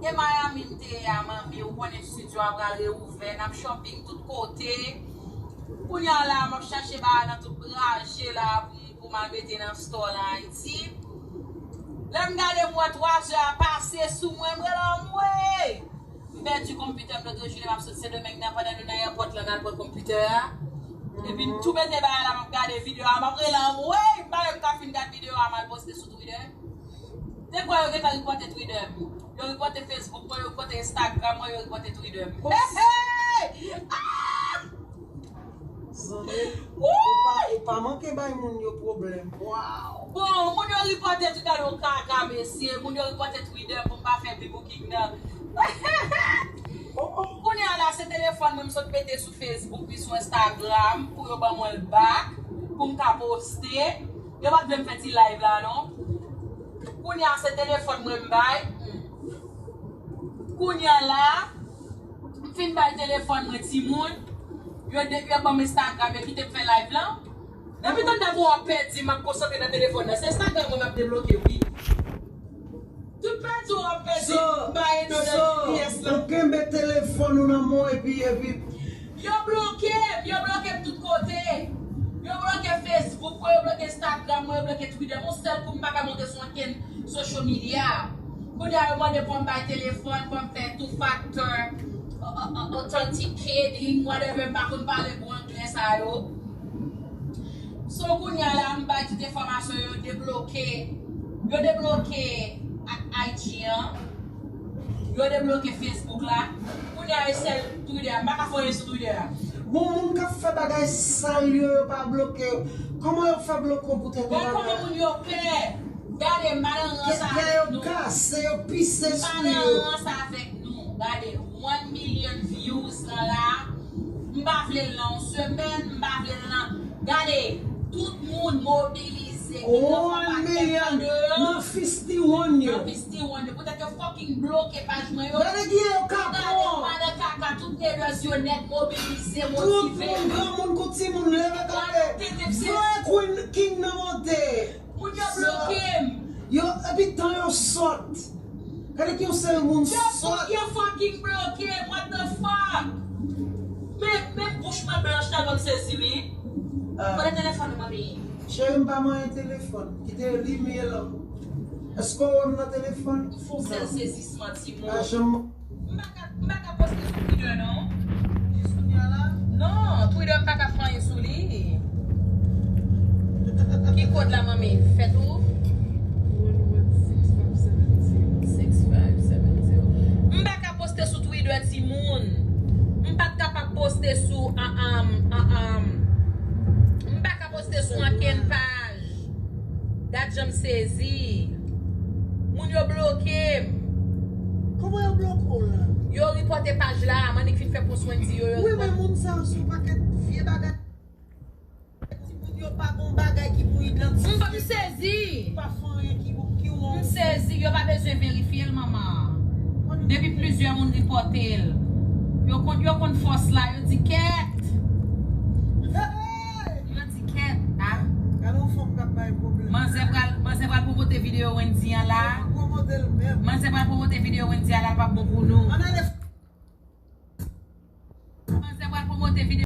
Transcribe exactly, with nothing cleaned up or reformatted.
E Miami m te ye a, manmi, ou konnen estidyo a pral reouvè, n ap shopping tout kote. Kounye a la, m ap chache bagay nan tout raje la pou, pou m al mete nan store la Ayiti. Lè m gade m wè twa zè a pase sou mwen, m rele anmwey! M pèdi konpitè m lòt jou, lè m ap sot Sendomeng nan, pandan nou nan airport la, n al pran konpitè a. Epi m tou mete bagay la, m ap gade videyo a, m ap rele anmwey! M pa menm ka fin gad videyo a, m al poste sou Twitter. Te kwè yo gentan ripòte Twitter m. Yo ripòte Facebook mwen, yo ripòte Instagram mwen, yo ripòte Twitter m. Hey, hey! Ah! Zanmi, ou pa, ou pa manke bay moun yo pwoblèm. Wow! Bon, moun yo ripòte Twitter yo kaka, mesye. Moun yo ripòte Twitter pou m pa fè pi booking nan. Oh, oh. Kounye a la, se telefòn mwen m sot mete sou Facebook, pi sou Instagram, pou yo ban mwen l back, pou m ka poste. Yo pa t vle m fè ti live la, non. Kounye a, se telefòn mwen m bay. Kounye a la, m fin bay telefòn mwen timoun. Yo de, yo ban m Instagram, yo kite m fè live lan. Depi tande m wè w ap pèdi, m ap konsantre nan telefòn nan. Se Instagram mwen m ap debloke, wi. Tout pèdi w ap pèdi, m pa ede w nan G P S lan. Ou kenbe telefòn ou nan men w epi, epi Yo bloke m, yo bloke m tout kote. Yo bloke Facebook mwen, yo bloke Instagram mwen, yo bloke Twitter mwen. Yon sèl kou m pa ka monte sou ankenn social media. Kounye a yo mande pou m bay telefòn, pou m fè two factor, uh, uh, uh, authenticating, whatever, m pa konn pale gwo anglè sa yo. So kounye a la, m bay tout enfòmasyon yo debloke. Yo debloke I G an. Yo debloke Facebook la. Kounye a e sèl Twitter a. M pa ka fè anyen sou Twitter a. Bon, moun k ap fè bagay sal yo, yo pa bloke yo. Kòman yo fè bloke w poutèt yon bagay? Men kòman moun yo pè? Gade, m pa nan rans avèk nou. Kè yo kase, yo pise sou yo. M pa nan rans avèk nou. Gade, one million views lan la. M pa vle l nan yon semèn, m pa vle l nan. Gade, tout moun mobilize. Ki nan fè pa kèk an deyò. Nan fifty one yo. Nan fifty one yo. Poutèt yo fucking bloke paj mwen yo. Gade kijan yo kapon. Gade, madan kaka, tout haters yo nèt mobilize, motive. Tout moun, granmoun kou timoun, leve kanpe. Voye Queen King nan monte. Moun yo bloke m. Yo, epi tan yo sòt. Gade ki yon sèl moun sòt. Yo fucking bloke m, what the fuck? Men, men bouch mwen blanch tèlman m sezi, wi. Ah. Kote telefòn ou, manmi? Cheri, m pa manyen telefòn. Kite li, men lan. Èske w wè m nan telefòn? M fè yon sèl sezisman, timoun. Pa janm M pa ka, m pa ka poste sou Twitter, non. Jis kounye a la? Non, Twitter m pa ka fè anyen sou li. Ki kòd la, manmi? Fè tou? One one six five seven zero. Six five seven zero. M pa ka poste sou Twitter, timoun. M pa t kapab poste sou, ah, ah, ah, ah. M pa ka poste sou ankenn paj. Gad jan m sezi. Moun yo bloke m. Kòman yo bloke w la? Yo ripòte paj la, m annik fin fè post Wendy yo, yo ripòte. Wi, men moun sa yo se yon pakèt vye bagay. Timoun yo pa gon bagay ki pou idantifye. M sezi. Pa fè anyen ki, ki wrong. M sezi, yo pa bezwen verifye l, manman. Depi plizyè moun ripòte l. Yo konn, yo konn fòs la, yo di kèt. Hey! Yo di kèt, ah. Gade yon fanm k ap bay pwoblèm. Manzè pral, manzè pral pwomote videyo Wendy an la. Yo pa pwomote l menm. Manzè pral pwomote videyo Wendy an la, l p ap bon pou nou. Ann ale.